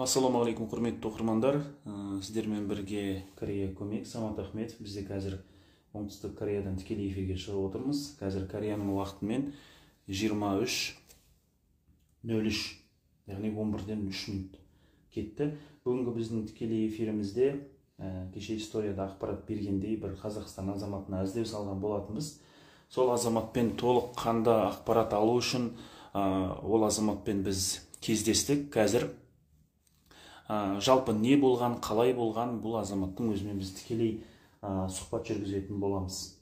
Ассалаумағалейкум, құрметті оқырмандар. Сіздермен бірге Корея көмек, Самат Ахметов. Бізде қазір Оңтүстік Кореядан тікелей эфирге шығып отырмыз. Қазір Кореяның уақытымен 23:03, яғни 11-ден 3 минут кетті. Бүгінгі біздің тікелей эфирімізде кеше историяда ақпарат бергендей бір Қазақстан азаматына іздеу салған болатынбыз. Сол азаматпен толық қанды ақпарат алу үшін ол азаматпен біз кездестік. Қазір жалпы не болған, қалай болған, бұл азаматтың өзімен біз тікелей сұхбат жүргізетін боламыз.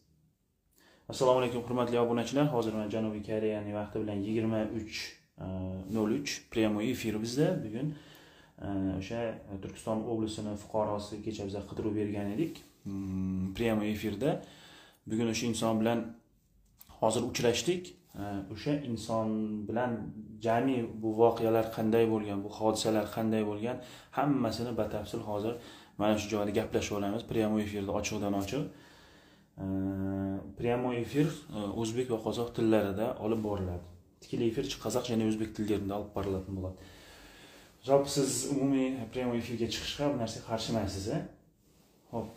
Ассалаумағалейкум, құрметті абонентшілер. Hozir mana Janubiy Koreyaning vaqti bilan 23:03 прямой эфир bizda. Bugun o'sha Turkiston oblastini fuqarosi kecha bizga qidiruv bergan edik. Прямой efirda bugun o'sha inson bilan hozir uchrashdik. O'sha inson bilan jami bu voqealar qanday bo'lgan, bu hodisalar qanday bo'lgan, hammasini batafsil hozir mana shu joyda gaplashib olamiz. Прямой efirda ochiqdan ochiq. Прямой efir o'zbek va qozoq tillarida olib boriladi. Тікелей эфир қазақ және өзбек тілдерінде алып барылатын болады. Жалпы сіз umumiy прямой efirga chiqishga bu narsaga qarshi emassiz, a? Xo'p.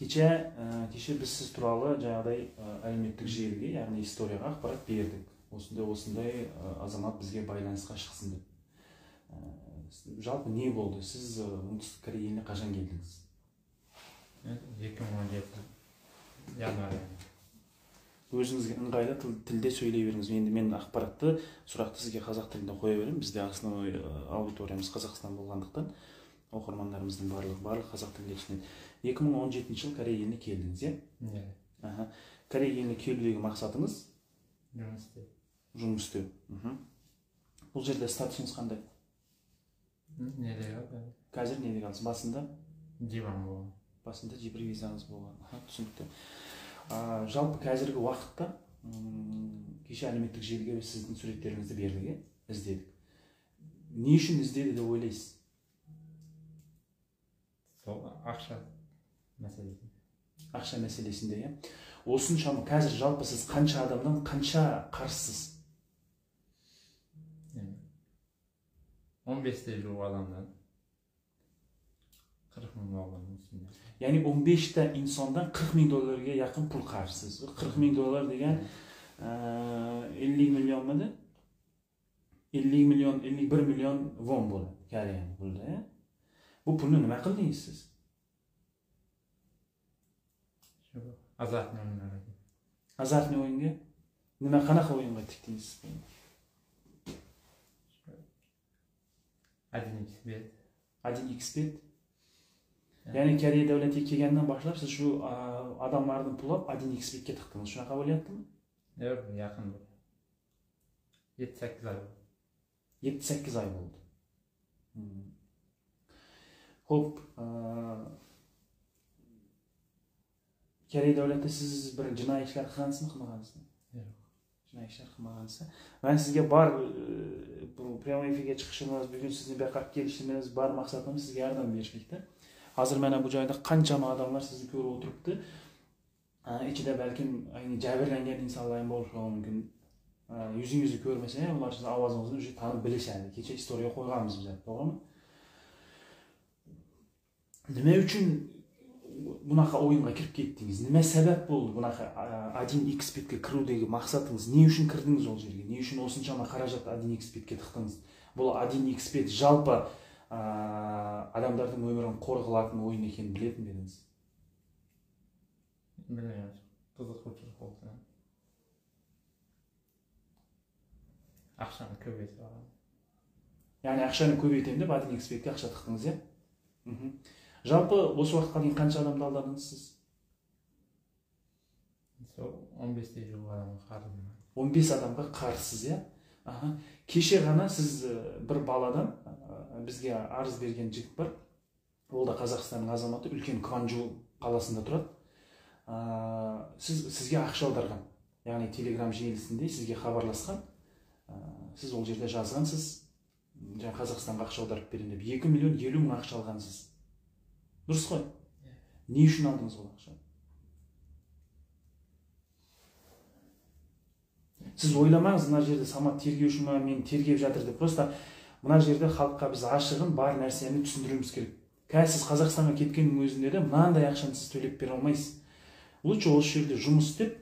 Кеше біз сіз туралы жаңағыдай әлеуметтік желіге, яғни историяға ақпарат бердік. Осындай азамат бізге байланысқа шықсын деп. Жалпы не болды? Сіз Оңтүстік Корея еліне қашан келдіңіз? 2017 январь. Өзіңізге ыңғайлы тілде сөйлей беріңіз. Енді мен ақпаратты, сұрақты сізге қазақ тілінде қоя беремін. Бізде основной аудиториямыз Қазақстан болғандықтан оқырмандарымыздың барлығы қазақ тілінде түсінеді. 2017 жыл Корея еліне келдіңіз, иә? Иә. Аха. Корея еліне келудегі мақсатыңыз? Жұмыс істеу. Жұмыс істеу. Бұл жерде статусыңыз қандай? Нелегал. Қазір нелегалсыз? Басында? Диван болған. Басында J1 визаңыз болған. Аха, түсінікті. Жалпы қазіргі уақытта кеше әлеуметтік желіге сіздің суреттеріңізді бердік, иә? Іздедік. Не үшін іздеді деп ойлайсыз? Сол ақша мәселесі. Ақша мәселесінде, иә? Осыншама қазір жалпы сіз қанша адамдан қанша қарызсыз? 15-те жуық адамдан 40 мың доллардың үстінде. Яғни 15-та insondan 40 ming dollarga yaqin pul qarzsiz. 40 ming dollar degan 50 millionmidi? 50 million, 51 million won bo'ladi Koreyaning pulida, ya? Bu pulni nima qildingiz siz? Shu azartni o'yinlarga. Azartni o'yinga? Nima, qanaqa o'yinga tikdingiz siz pulni? 1xBet. 1xBet? Ya'ni Koreya davlatiga kelgandan boshlab siz shu odamlarni pulab 1xBetga tiqdingiz. Shunaqa bo'lyaptimi? Yo'q, yaqin bo'ldi. 7-8 oy bo'ldi. 7-8 oy bo'ldi. Xo'p, Koreya davlatida siz bir jinoiy ishlar qilgansizmi, qilmagansizmi? Yo'q. Jinoiy ishlar qilmagansiz. Men sizga bor bu prямой efirga chiqishimiz, bugun sizni bu yoqqa kelishimiz, bor maqsadimiz sizga yordam berishlikda. Hozir mana bu joyda qanchama odamlar sizni ko'rib o'tiribdi. Ichida balkim ayni jabrlangan insonlar ham bo'lishi mumkin. Yuzingizni ko'rmasa ham ular sizni ovozingizni уже tanib bilishadi. Kecha istoriya qo'yganmiz biz, to'g'rimi? Nima uchun bunaqa o'yinga kirib ketdingiz? Nima sabab bo'ldi bunaqa 1xBetga kiruvdagi maqsadingiz? Ne uchun kirdingiz ol yerga? Ne uchun осыншама қаражат 1xBetga tiqdingiz? Бұл 1xBet жалпы адамдардың өмірін қор қылатын ойын екенін білетін бе едіңіз? Білмеймін. Қызығушылық болды. Ақшаны көбейтіп алған. Яғни ақшаны көбейтемін деп 1xBetке ақша тықтыңыз, иә? Жалпы осы уақытқа дейін қанша адамды алдадыңыз сіз? Сол 15-те жуық адамға қарызым бар. 15 адамға қарызсыз, иә? Аха. Кеше ғана сіз бір баладан бізге арыз берген жігіт бар. Ол да Қазақстанның азаматы, үлкен Кванджу қаласында тұрады. Сізге ақша аударған. Яғни Telegram желісінде сізге хабарласқан. Сіз ол жерде жазғансыз, жаңа Қазақстанға ақша аударып беремін деп 2 миллион 50 мың ақша алғансыз. Дұрыс қой? Не үшін алдыңыз ол ақшаны? Сіз ойламаңыз, мына жерде Самат тергеуші ма, мен тергеп жатыр деп. Просто Мына жерде халыққа біз ашығын бар нәрсені түсіндіруіміз керек. Қазір сіз Қазақстанға кеткеннің өзінде де мынандай ақшаны сіз төлеп бере алмайсыз. Лучше осы жерде жұмыс істеп,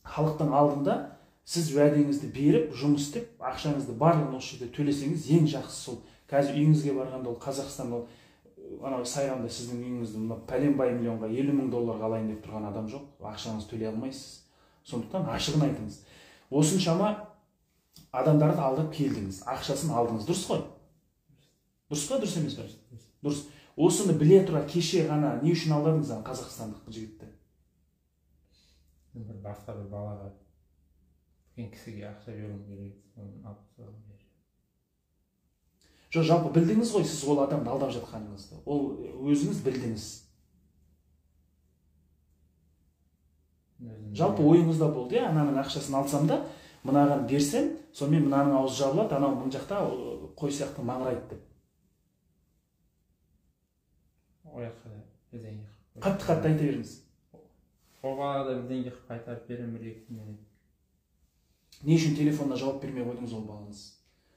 халықтың алдында сіз уәдеңізді беріп, жұмыс істеп, ақшаңызды барлығын осы жерде төлесеңіз, ең жақсысы сол. Қазір үйіңізге барғанда ол Қазақстан, ол анау Сайрамда сіздің үйіңізді мына пәленбай миллионға, 50 мың долларға алайын деп тұрған адам жоқ, ақшаңызды төлей алмайсыз. Сондықтан ашығын айтыңыз. Осыншама адамдарды алдап келдіңіз, ақшасын алдыңыз, дұрыс қой? Дұрыс па, дұрыс емес пе? Дұрыс. Осыны біле тұра кеше ғана не үшін алдадыңыз ана қазақстандық жігітті? Бір басқа бір балаға, үлкен кісіге ақша беруім керек, соны алып тастағым келді. Жоқ, жалпы білдіңіз ғой сіз ол адамды алдап жатқаныңызды. Ол өзіңіз білдіңіз. Жалпы ойыңызда болды, иә, ананың ақшасын алсам да, мынаған берсем, сонымен мынаның аузы жабылады, анау мына жақта қой сияқты маңырайды деп. Қатты-қатты айта беріңіз. Ол балаға да бірдеңе қылып қайтарып беремін бір-екі күннен. Не үшін телефонына жауап бермей қойдыңыз ол балаңыз?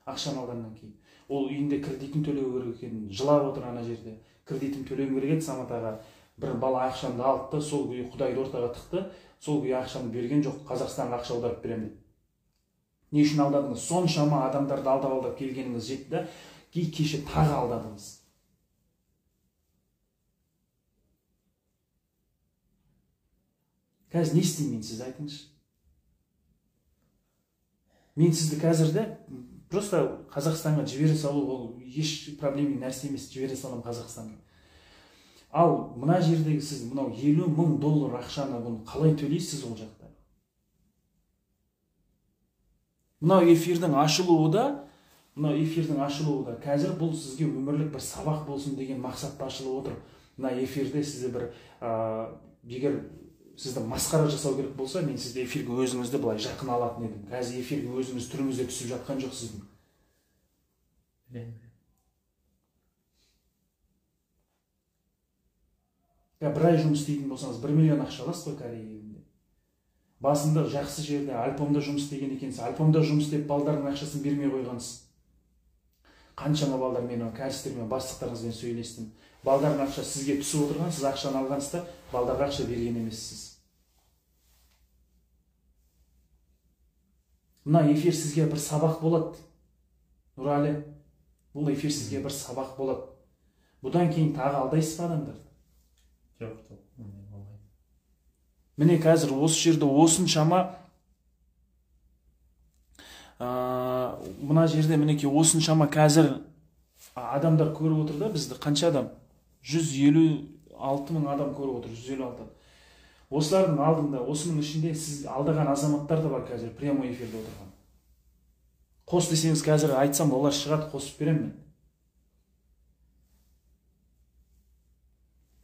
Ақшаны алғаннан кейін. Ол үйінде кредитін төлеу керек екен, жылап отыр ана жерде. Кредитін төлеуім керек еді, Самат аға. Бір бала ақшамды алды да, сол күйі Құдайды ортаға тықты, сол күйі ақшамды берген жоқ, Қазақстанға ақша аударып беремін деп. Не үшін алдадыңыз? Соншама адамдарды алдап-алдап келгеніңіз жетті да, кеше тағы алдадыңыз. Қазір не істеймін мен сізді айтыңызшы? Мен сізді қазір де просто Қазақстанға жібере салу ол еш проблема нәрсе емес, жібере саламын Қазақстанға. Ал мына жердегі сіз мынау 50 мың доллар ақшаны бұны қалай төлейсіз ол жақта? Мынау эфирдің ашылуы да, мынау эфирдің ашылуы да қазір бұл сізге өмірлік бір сабақ болсын деген мақсатта ашылып отыр. Мына эфирде сізді бір егер сізді масқара жасау керек болса, мен сізді эфирге өзіңізді былай жақын алатын едім. Қазір эфирге өзіңіз түріңізде түсіп жатқан жоқ сіздің. Бір ай жұмыс істейтін болсаңыз, 1 миллион ақша аласыз ғой Корея елінде. Басында жақсы жерде Альпомда жұмыс істеген екенсіз, Альпомда жұмыс істеп балдардың ақшасын бермей қойғансыз. Қаншама балдар мен кәрістермен, бастықтарыңызбен сөйлестім. Балдардың ақша сізге түсіп отырған, сіз ақшаны алғансыз да, балдарға ақша берген емессіз. Мына эфир сізге бір сабақ болады. Нұрәлі, бұл эфир сізге бір сабақ болады. Бұдан кейін тағы алдайсыз ба адамдарды? Жоқ, жоқ, болмайды. Міне қазір осы жерде осыншама мына жерде мінекей осыншама қазір адамдар көріп отыр да бізді. Қанша адам? 156 мың адам көріп отыр, 156. Осылардың алдында, осының ішінде сіз алдаған азаматтар да бар қазір прямой эфирде отырған. Қос десеңіз қазір айтсам олар шығады, қосып беремін мен.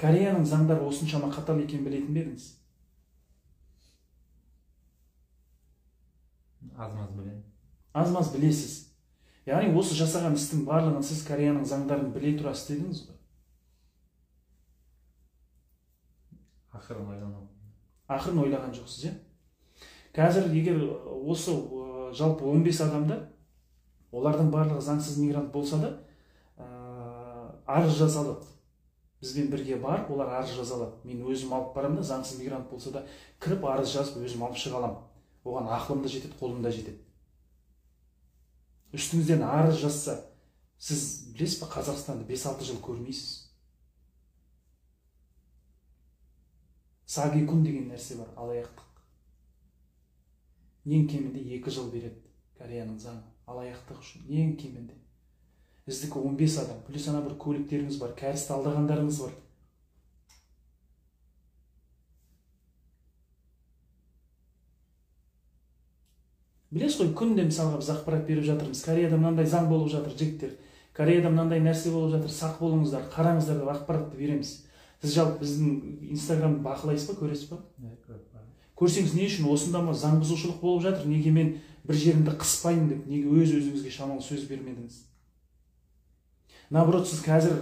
Кореяның заңдары осыншама қатал екенін білетін бе едіңіз? Аз-маз білемін. Аз-маз білесіз. Яғни осы жасаған істің барлығын сіз Кореяның заңдарын біле тұра істедіңіз ғой? Ақырын ойланып. Ақырын ойлаған жоқсыз, иә? Қазір егер осы жалпы 15 адамда, олардың барлығы заңсыз мигрант болса да, арыз жаза алады. Бізбен бірге барып, олар арыз жаза алады. Мен өзім алып барамын да, заңсыз мигрант болса да, кіріп арыз жазып өзім алып шыға аламын. Оған ақылым да жетеді, қолым да жетеді. Үстіңізден арыз жазса, сіз білесіз бе, Қазақстанды 5-6 жыл көрмейсіз. Сагикун деген нәрсе бар, алаяқтық. Ең кемінде 2 жыл береді Кореяның заңы, алаяқтық үшін, ең кемінде. Біздікі 15 адам, плюс ана бір көліктеріңіз бар, кәрісті алдағандарыңыз бар. Білесіз ғой, күнде мысалға біз ақпарат беріп жатырмыз. Кореяда мынандай заң болып жатыр, жігіттер. Кореяда мынандай нәрсе болып жатыр, сақ болыңыздар, қараңыздар деп ақпаратты береміз. Сіз жалпы біздің Инстаграмды бақылайсыз ба, көресіз ба? Көрсеңіз, не үшін осында ма заң бұзушылық болып жатыр, неге мен бір жерімді қыспаймын деп, неге өз-өзіңізге шамалы сөз бермедіңіз? Наоборот, сіз қазір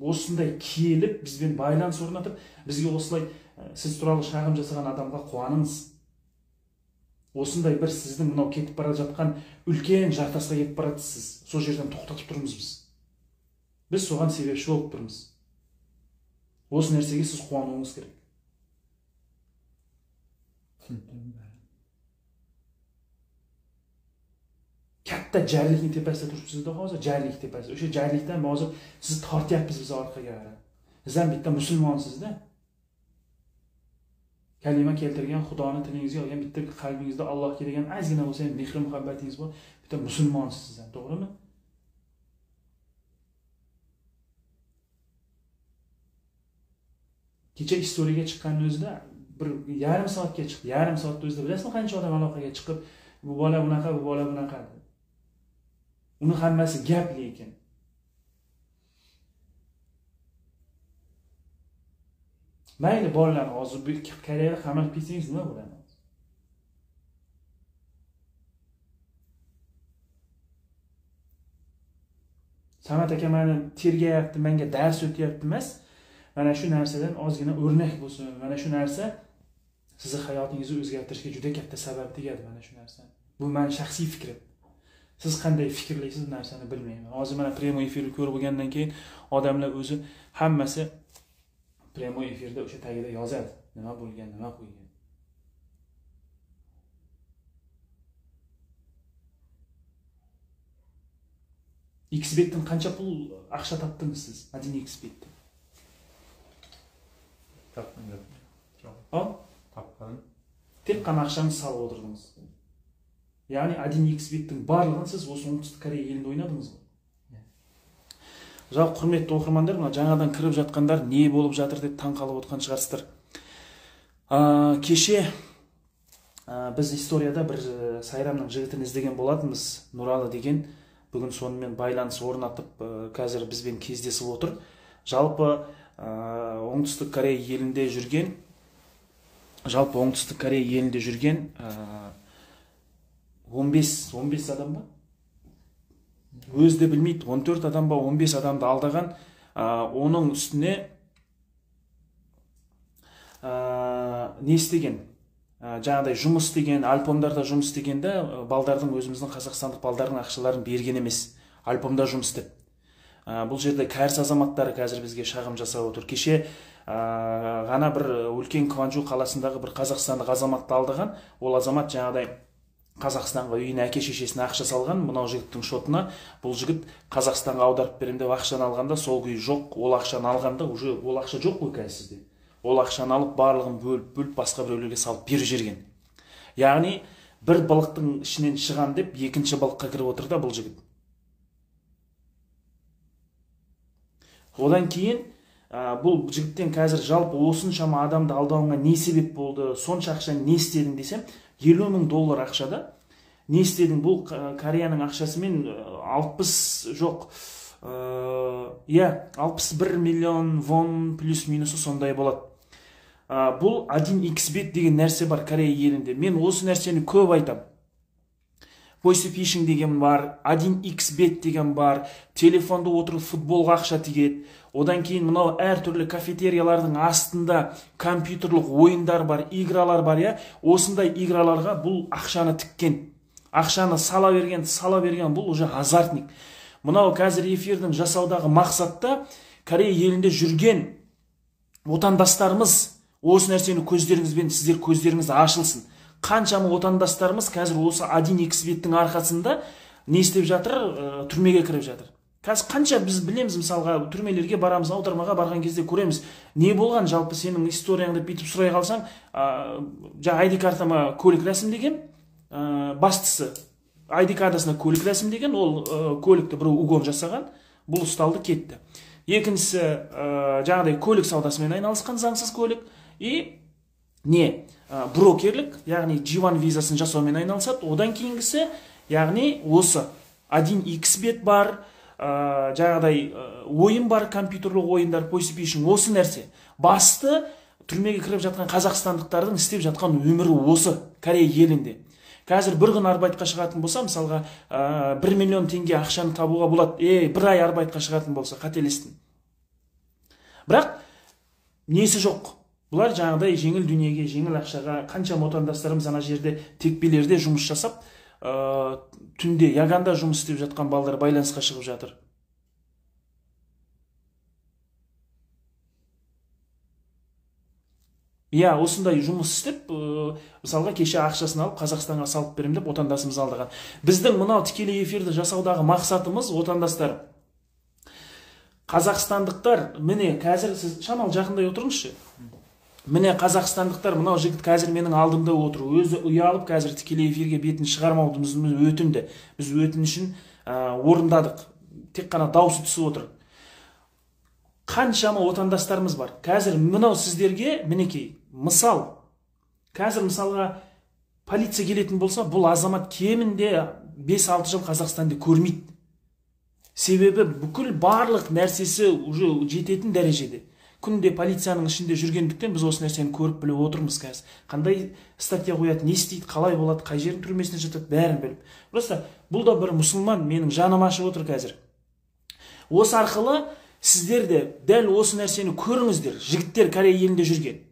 осындай келіп, бізбен байланыс орнатып, бізге осылай сіз туралы шағым жасаған адамға қуаныңыз. Осындай бір сіздің мынау кетіп бара жатқан үлкен жартасқа кетіп баратсыз. Сол жерден тоқтатып тұрмыз біз. Біз соған себепші болып тұрмыз. Осы нәрсеге сіз қуануыңыз керек. Katta jarlikning tepasida turibsiz-da hozir, jarlik tepasida. O'sha jarlikdan hozir sizni tortyapmiz biz orqaga qarab. Siz ham bitta musulmonsiz-da. Kalima keltirgan Xudoni tilingizga olgan, bitta qalbingizda Allohga degan ozgina bo'lsa ham mehr muhabbatingiz bor, bitta musulmonsiz siz ham, to'g'rimi? Kecha istoriyaga chiqqanning o'zida bir yarim soatga chiqdi. Yarim soatda o'zida bilasizmi qancha odam aloqaga chiqib, bu bola bunaqa, bu bola bunaqa dedi. Uni hammasi gap lekin. Mayli bolalar hozir bu Koreyada qamalib ketsangiz nima bo'ladi? Samat aka meni tergayapti, menga dars o'tyapti emas. Mana shu narsadan ozgina o'rnak bo'lsin. Mana shu narsa sizni hayotingizni o'zgartirishga juda katta sabab tegadi mana shu narsa. Bu mening shaxsiy fikrim. Siz qanday fikrlaysiz bu narsani bilmayman. Hozir mana premo efirni ko'rib bo'lgandan keyin odamlar o'zi hammasi premo efirda o'sha tagida yozadi. Nima bo'lgan, nima qo'ygan. Xbetdan qancha pul aqsha topdingiz siz? 1xbetdan. Topdim. Ha? Topdim. Tek qana aqshani salib o'tirdingiz. Яғни 1xbet'тің барлығын сіз осы Оңтүстік Корея елінде ойнадыңыз ғой. Жалпы құрметті оқырмандар, мына жаңадан кіріп жатқандар не болып жатыр деп таң қалып отқан шығарсыздар. Кеше біз историяда бір Сайрамның жігітін іздеген болатынбыз, Нұралы деген. Бүгін сонымен байланыс орнатып, қазір бізбен кездесіп отыр. Жалпы Оңтүстік Корея елінде жүрген, жалпы Оңтүстік Корея елінде жүрген 15 адам ба? Өзі де білмейді, 14 адам ба, 15 адамды алдаған. Оның үстіне не істеген? Жаңағыдай жұмыс істеген, альпомдарда жұмыс істегенде балдардың, өзіміздің қазақстандық балдардың ақшаларын берген емес, альпомда жұмыс істеп. Бұл жерде кәріс азаматтары қазір бізге шағым жасап отыр. Кеше ғана бір үлкен Кванджу қаласындағы бір қазақстандық азаматты алдаған. Ол азамат жаңағыдай Қазақстанға үйіне әке шешесіне ақша салған, мынау жігіттің шотына, бұл жігіт Қазақстанға аударып берем деп ақшаны алғанда, сол күйі жоқ, ол ақшаны алғанда уже ол ақша жоқ қой қазір сізде. Ол ақшаны алып барлығын бөліп-бөліп басқа біреулерге салып беріп жіберген. Яғни бір балықтың ішінен шығам деп екінші балыққа кіріп отыр да бұл жігіт. Одан кейін бұл жігіттен қазір жалпы осыншама адамды алдауыңа не себеп болды, сонша ақша не істедің десем, 50 мың доллар ақшада не істедің, бұл Кореяның ақшасымен 60 жоқ, 61 миллион вон плюс минусы сондай болады. Бұл 1xbet деген нәрсе бар Корея елінде. Мен осы нәрсені көп айтам. Voice phishing деген бар, 1xbet деген бар, телефонда отырып футболға ақша тигеді. Одан кейін мынау әртүрлі кафетериялардың астында компьютерлік ойындар бар, игралар бар, иә. Осындай играларға бұл ақшаны тіккен. Ақшаны сала берген, сала берген, бұл уже азартник. Мынау қазір эфирдің жасаудағы мақсатта Корея елінде жүрген отандастарымыз осы нәрсені көздеріңізбен, сіздер көздеріңіз ашылсын. Қаншама отандастарымыз қазір осы 1xbet-тің арқасында не істеп жатыр, түрмеге кіріп жатыр. Қазір қанша біз білеміз, мысалға түрмелерге барамыз, аудармаға барған кезде көреміз, не болған жалпы сенің историяңды бүйтіп сұрай қалсаң, жаңа ID картама көлік рәсімдеген, бастысы ID картасына көлік рәсімдеген, ол көлікті біреу угон жасаған, бұл ұсталды, кетті. Екіншісі, жаңағыдай көлік саудасымен айналысқан, заңсыз көлік, и не брокерлік, яғни G1 визасын жасаумен айналысады. Одан кейінгісі, яғни осы 1xbet бар, жаңағыдай ойын бар, компьютерлік ойындар, voice phishing, осы нәрсе. Басты түрмеге кіріп жатқан қазақстандықтардың істеп жатқан өмірі осы Корея елінде. Қазір бір күн арбайтқа шығатын болса, мысалға 1 миллион теңге ақшаны табуға болады. Бір ай арбайтқа шығатын болса, қателестім. Бірақ несі жоқ. Бұлар жаңағыдай жеңіл дүниеге, жеңіл ақшаға, қаншама отандастарымыз ана жерде текпелерде жұмыс жасап, түнде Яганда жұмыс істеп жатқан балалар байланысқа шығып жатыр. Иә, осындай жұмыс істеп, мысалға кеше ақшасын алып Қазақстанға салып беремін деп отандасымыз алдаған. Біздің мынау тікелей эфирді жасаудағы мақсатымыз, отандастар, қазақстандықтар, міне қазір сіз шамалы жақындай отырыңызшы. Міне қазақстандықтар, мынау жігіт қазір менің алдымда отыр, өзі ұялып қазір тікелей эфирге бетін шығармауды өтінді. Біз өтінішін орындадық, тек қана даусы түсіп отыр. Қаншама отандастарымыз бар. Қазір мынау сіздерге мінекей мысал. Қазір мысалға полиция келетін болса, бұл азамат кемінде 5-6 жыл Қазақстанды көрмейді. Себебі бүкіл барлық нәрсесі уже жететін дәрежеде. Күнде полицияның ішінде жүргендіктен біз осы нәрсені көріп біліп отырмыз қазір. Қандай статья қояды, не істейді, қалай болады, қай жердің түрмесіне жатады, бәрін біліп. Просто бұл да бір мұсылман, менің жаным ашып отыр қазір. Осы арқылы сіздер де дәл осы нәрсені көріңіздер, жігіттер Корея елінде жүрген.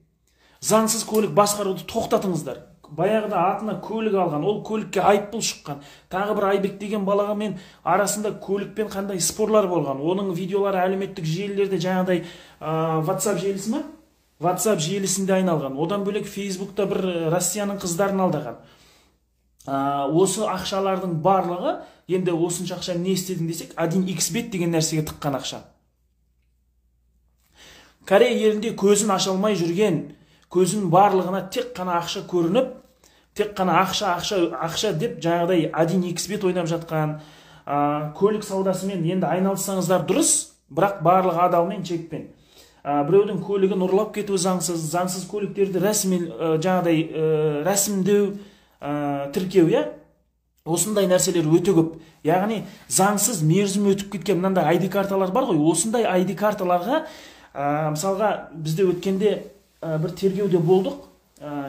Заңсыз көлік басқаруды тоқтатыңыздар. Баяғыда атына көлік алған, ол көлікке айыппұл шыққан. Тағы бір Айбек деген балаға мен арасында көлікпен қандай спорлар болған. Оның видеолары әлеуметтік желілерде жаңағыдай WhatsApp желісі ма? WhatsApp желісінде айналған. Одан бөлек Facebookта бір Россияның қыздарын алдаған. Осы ақшалардың барлығы, енді осынша ақша не істедің десек, 1xbet деген нәрсеге тыққан ақша. Корея елінде көзін аша алмай жүрген, көзінің барлығына тек қана ақша көрініп, тек қана ақша, ақша, ақша деп жаңағыдай 1xbet ойнап жатқан, көлік саудасымен енді айналыссаңыздар дұрыс, бірақ барлығы адалмен, чекпен. Біреудің көлігін ұрлап кету заңсыз, заңсыз көліктерді жаңағыдай рәсімдеу, тіркеу, иә? Осындай нәрселер өте көп. Яғни заңсыз мерзім өтіп кеткен мынандай ID карталар бар ғой, осындай ID карталарға, мысалға бізде өткенде бір тергеуде болдық.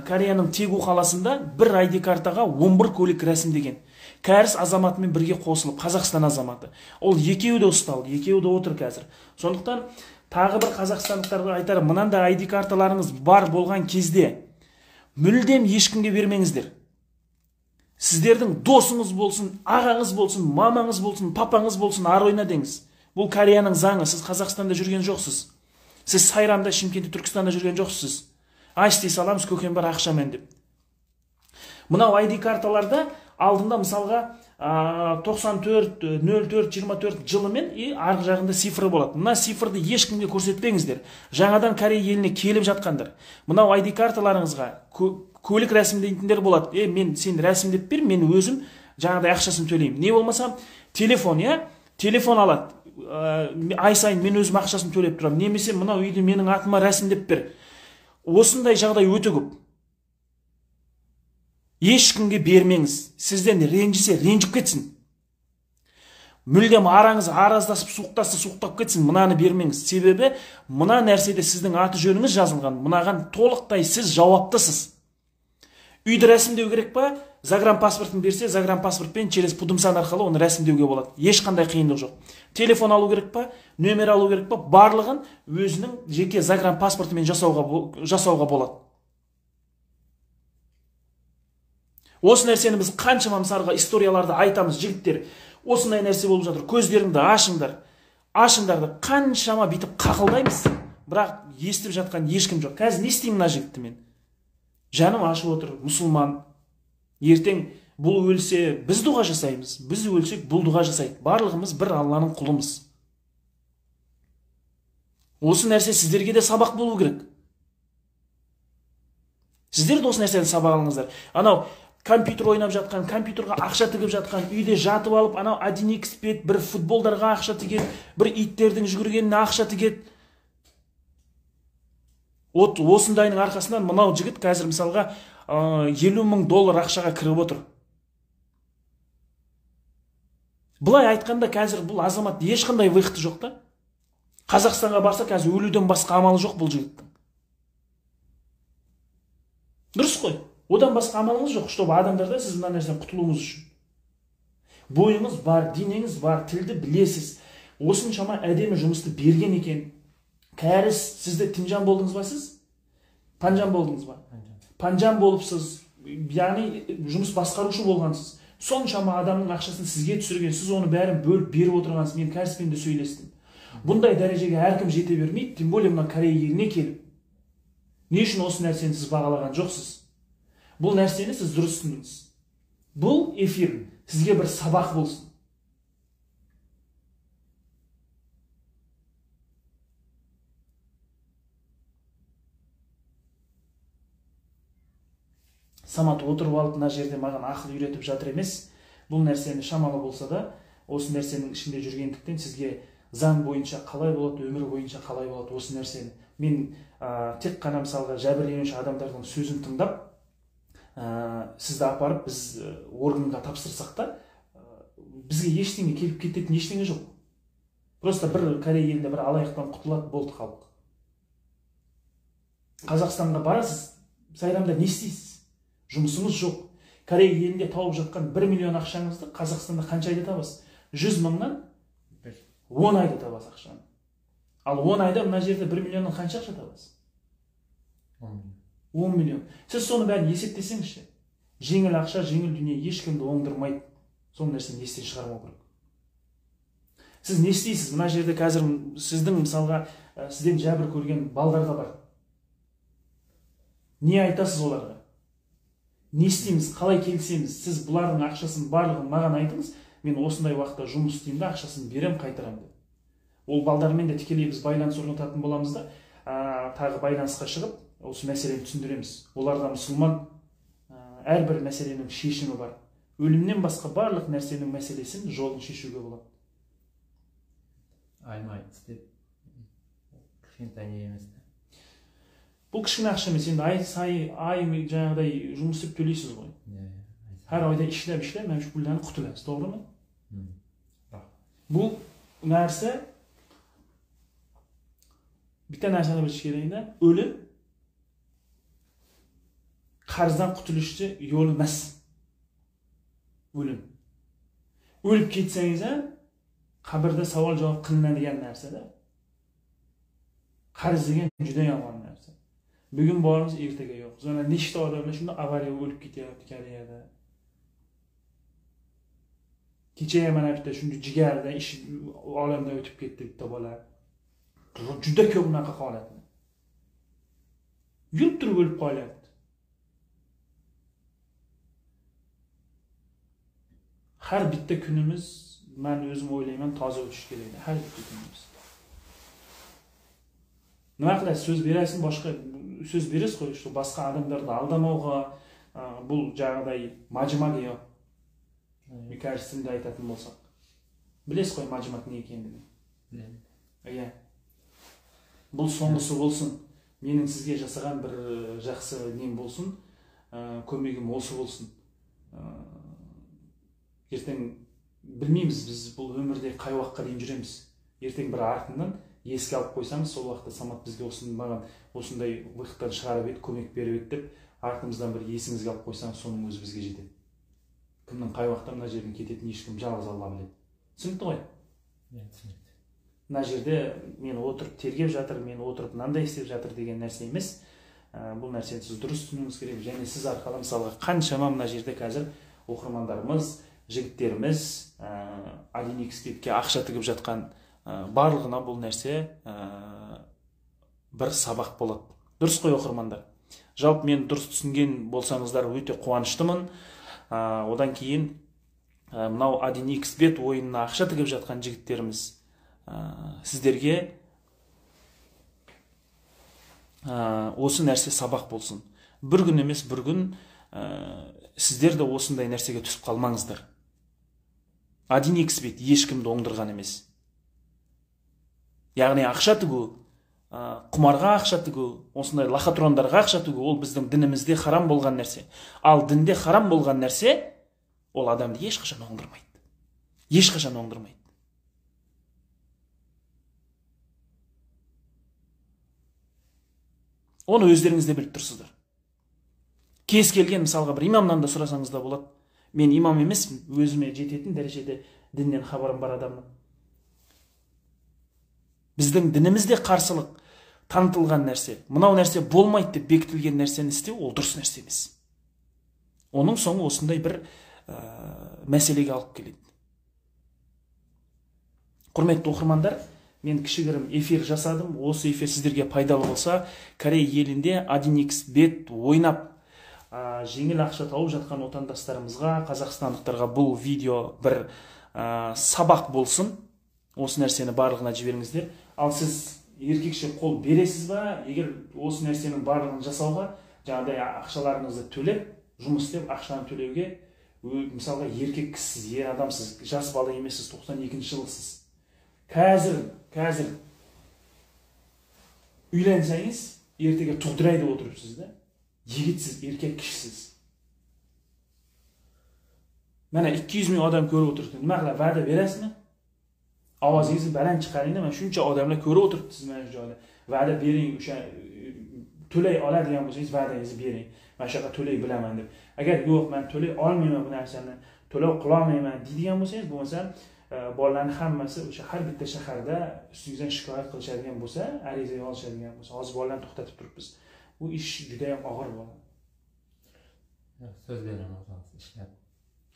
Кореяның Тегу қаласында бір ID картаға 11 көлік рәсімдеген. Кәріс азаматымен бірге қосылып, Қазақстан азаматы. Ол екеуі де ұсталды, екеуі де отыр қазір. Сондықтан тағы бір қазақстандықтарға айтарым, мынандай ID карталарыңыз бар болған кезде мүлдем ешкімге бермеңіздер. Сіздердің досыңыз болсын, ағаңыз болсын, мамаңыз болсын, папаңыз болсын, ар ойна деңіз. Бұл Кореяның заңы, сіз Қазақстанда жүрген жоқсыз. Сіз Сайрамда, Шымкентте, Түркістанда жүрген жоқсыз. Аш дей саламыз, көкем бар ақшамен деп. Мынау ID карталарда алдында мысалға 94, 04, 24 жылымен и арғы жағында цифры болады. Мына цифрды ешкімге көрсетпеңіздер. Жаңадан Корея еліне келіп жатқандар. Мынау ID карталарыңызға көлік рәсімдейтіндер болады. Мен сен рәсімдеп бер, мен өзім жаңағыдай ақшасын төлеймін. Не болмаса телефон, иә? Телефон алады. Ай сайын мен өзім ақшасын төлеп тұрамын. Немесе мынау үйді менің атыма рәсімдеп бер. Осындай жағдай өте көп. Ешкімге бермеңіз. Сізден ренжісе, ренжіп кетсін. Мүлдем араңыз араздасып, суықтаса, суықтап кетсін, мынаны бермеңіз. Себебі мына нәрседе сіздің аты жөніңіз жазылған. Мынаған толықтай сіз жауаптысыз. Үйді рәсімдеу керек па? Загранпаспортын берсе, загранпаспортпен через Пудымсан арқылы оны рәсімдеуге болады. Ешқандай қиындық жоқ. Телефон алу керек па? Нөмер алу керек па? Барлығын өзінің жеке загранпаспортымен жасауға болады. Осы нәрсені біз қаншама мысалға историяларды айтамыз, жігіттер. Осындай нәрсе болып жатыр. Көздеріңді ашыңдар. Ашыңдар деп қаншама бүйтіп қақылдаймыз. Бірақ естіп жатқан ешкім жоқ. Қазір не істеймін мына жігітті мен? Жаным ашып отыр, мұсылман. Ертең бұл өлсе, біз дұға жасаймыз. Біз өлсек, бұл дұға жасайды. Барлығымыз бір Алланың құлымыз. Осы нәрсе сіздерге де сабақ болу керек. Сіздер де осы нәрседен сабақ алыңыздар. Анау компьютер ойнап жатқан, компьютерға ақша тігіп жатқан, үйде жатып алып, анау 1xbet, бір футболдарға ақша тігеді, бір иттердің жүгіргеніне ақша тігеді. От осындайының арқасынан мынау жігіт қазір мысалға 50 мың доллар ақшаға кіріп отыр. Былай айтқанда қазір бұл азамат ешқандай выходы жоқ та. Қазақстанға барса қазір өлуден басқа амалы жоқ бұл жігіттің. Дұрыс қой. Одан басқа амалыңыз жоқ, чтобы адамдарда сіз мына нәрседен құтылуыңыз үшін. Бойыңыз бар, денеңіз бар, тілді білесіз. Осыншама әдемі жұмысты берген екен. Кәріс, сізді тінжан болдыңыз ба сіз? Панжан болдыңыз ба? Панжан болыпсыз, яғни жұмыс басқарушы болғансыз. Соншама адамның ақшасын сізге түсірген, сіз оны бәрін бөліп беріп отырғансыз. Мен кәріспен де сөйлестім. Бұндай дәрежеге әркім жете бермейді, тем более мына Корея еліне келіп. Не үшін осы нәрсені сіз бағалаған жоқсыз? Бұл нәрсені сіз дұрыс түсініңіз. Бұл эфир сізге бір сабақ болсын. Самат отырып алып мына жерде маған ақыл үйретіп жатыр емес. Бұл нәрсені шамалы болса да, осы нәрсенің ішінде жүргендіктен сізге заң бойынша қалай болады, өмір бойынша қалай болады осы нәрсені. Мен тек қана мысалға жәбірленуші адамдардың сөзін тыңдап, сізді апарып біз органға тапсырсақ та, бізге ештеңе келіп кететін ештеңе жоқ. Просто бір Корея елінде бір алаяқтан құтылады, болды халық. Қазақстанға барасыз, сайрамда не істейсіз? Жұмысыңыз жоқ. Корея елінде тауып жатқан 1 миллион ақшаңызды Қазақстанда қанша айда табасыз? 100 мыңнан 10 айда табасыз ақшаны. Ал 10 айда мына жерде 1 миллионнан қанша ақша табасыз? 10 миллион. Сіз соны бәрін есептесеңізші. Жеңіл ақша, жеңіл дүние ешкімді оңдырмайды. Сол нәрсені естен шығармау керек. Сіз не істейсіз? Мына жерде қазір сіздің мысалға сізден жәбір көрген балдарға бар. Не айтасыз оларға? Не істейміз, қалай келісеміз? Сіз бұлардың ақшасын барлығын маған айтыңыз, мен осындай уақытта жұмыс істеймін да, ақшасын берем, қайтарам деп. Ол балдармен де тікелей біз байланыс орнататын боламыз да, тағы байланысқа шығып, осы мәселені түсіндіреміз. Олар да мұсылман, әрбір мәселенің шешімі бар. Өлімнен басқа барлық нәрсенің мәселесін, жолын шешуге болады. Аймай істеп, кішкентай не емес. Бұл кішкене ақша емес, енді ай сай, ай жаңағыдай жұмыс істеп төлейсіз ғой. Әр айда ішлеп, ішлеп, мен şu pullarni qutulasiz, to'g'rimi? Bu narsa bitta narsani bilish kerakda, o'lim qarzdan qutulishni yo'li emas. O'lim. O'lib ketsangiz ham qabrda savol javob qilinadigan narsada. Qarz degan juda yomon narsa. Bugun borimiz, ertaga yo'q. Mana nechta odamlar shunda avariyaga o'lib ketyapti Koreyada. Kecha ham mana bitta shunday jigarda ish olamdan o'tib ketdi bitta bola. Juda ko'p bunaqa holatlar. Yurib turib o'lib qolyapti. Har bitta kunimiz, men o'zim o'ylayman, toza o'tishi kerak. Har bitta kunimiz. Nima qilasiz? So'z berasiz, boshqa сөз бересіз ғой, что басқа адамдарды алдамауға, бұл жаңағыдай мажымак иә. Кәріс тілінде айтатын болсақ. Білесіз ғой мажымак не екендігін? Білемін. Иә. Бұл соңғысы болсын. Менің сізге жасаған бір жақсы нем болсын, көмегім осы болсын. Ертең білмейміз біз бұл өмірде қай уақытқа дейін жүреміз. Ертең бір артынан еске алып қойсаңыз, сол уақытта Самат бізге маған осындай выходтан шығарып еді, көмек беріп еді деп артымыздан бір есіңізге алып қойсаңыз, соның өзі бізге жетеді. Кімнің қай уақытта мына жерден кететінін ешкім, жалғыз Алла біледі. Түсінікті ғой? Иә, түсінікті. Мына жерде мен отырып тергеп жатыр, мен отырып мынандай істеп жатыр деген нәрсе емес. Бұл нәрсені сіз дұрыс түсінуіңіз керек. Және сіз арқылы мысалға қаншама мына жерде қазір оқырмандарымыз, жігіттеріміз 1xBet-ке ақша тігіп жатқан барлығына бұл нәрсе бір сабақ болады. Дұрыс қой, оқырмандар? Жалпы мен дұрыс түсінген болсаңыздар өте қуаныштымын. Одан кейін мынау 1xBet ойынына ақша тігіп жатқан жігіттеріміз, сіздерге осы нәрсе сабақ болсын. Бір күн емес, бір күн сіздер де осындай нәрсеге түсіп қалмаңыздар. 1xBet ешкімді оңдырған емес. Яғни ақша тігу, құмарға ақша тігу, осындай лохотрондарға ақша тігу, ол біздің дінімізде харам болған нәрсе. Ал дінде харам болған нәрсе, ол адамды ешқашан оңдырмайды. Ешқашан оңдырмайды. Оны өздеріңіз де біліп тұрсыздар. Кез келген мысалға бір имамнан да сұрасаңыз да болады. Мен имам емеспін, өзіме жететін дәрежеде діннен хабарым бар адаммын. Біздің дінімізде қарсылық, Танытылған нәрсе, мынау нәрсе болмайды деп бекітілген нәрсені істеу ол дұрыс нәрсе емес. Оның соңы осындай бір мәселеге алып келеді. Құрметті оқырмандар, мен кішігірім эфир жасадым. Осы эфир сіздерге пайдалы болса, Корей елінде 1xBet ойнап жеңіл ақша тауып жатқан отандастарымызға, қазақстандықтарға бұл видео бір сабақ болсын. Осы нәрсені барлығына жіберіңіздер. Ал сіз еркекше қол бересіз ба? Егер осы нәрсенің барлығын жасауға, жаңағыдай ақшаларыңызды төлеп, жұмыс істеп ақшаны төлеуге, мысалға еркек кісісіз, ер адамсыз, жас бала емессіз, 92-ші жылғысыз. Қазір үйленсеңіз, ертеге туғдырай деп отырыпсыз да. Жігітсіз, еркек кішісіз. Mana 200 ming odam ko'rib o'tiribdi. Nima qiladi? Va'da berasizmi? Ovozingizni baland chiqaring, mana shuncha odamlar ko'rib o'tiribdi siz mana shu joyda. Va'da bering, o'sha to'lay oladigan bo'lsangiz va'dangizni bering. Mana shu yoqqa to'lay bilaman deb. Agar yo'q, men to'lay olmayman bu narsani, to'lov qila olmayman deydigan bo'lsangiz, bo'lmasa bolalarning hammasi o'sha har bitta shaharda ustingizdan shikoyat qilishadigan bo'lsa, ariza yozishadigan bo'lsa, hozir bolalarni to'xtatib turibmiz. Bu ish juda ham og'ir bo'ladi. So'z beraman, hozir ishlab.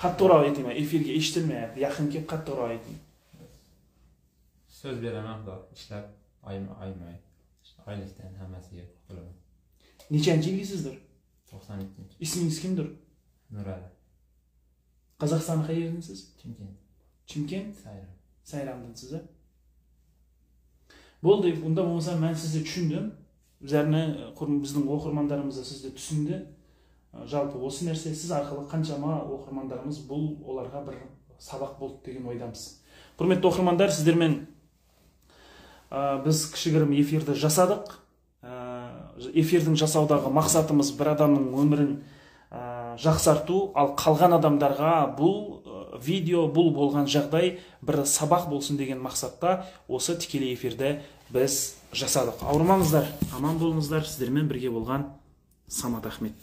Qattiqroq ayting, efirga eshitilmayapti. Yaqin kelib qattiqroq ayting. So'z beraman, xudo, ishlab oyma-oy oylikdan hammasiga qutulaman. Nechanchi yilgisizdir? 92. Ismingiz kimdir? Nurali. Qozog'istonning qayerindansiz? Chimkent. Chimkent? Sayram. Sayramdansiz, a? Bo'ldi, unda bo'lmasa men sizni tushundim. Bizlarni, bizning o'qirmanlarimiz sizni tushindi. Жалпы осы нәрсе сіз арқылы қаншама оқырмандарымыз бұл оларға бір сабақ болды деген ойдамыз. Құрметті оқырмандар, сіздермен біз кішігірім эфирді жасадық. Эфирдің жасаудағы мақсатымыз бір адамның өмірін жақсарту, ал қалған адамдарға бұл видео, бұл болған жағдай бір сабақ болсын деген мақсатта осы тікелей эфирді біз жасадық. Ауырмаңыздар, аман болыңыздар. Сіздермен бірге болған Самат Ахмет.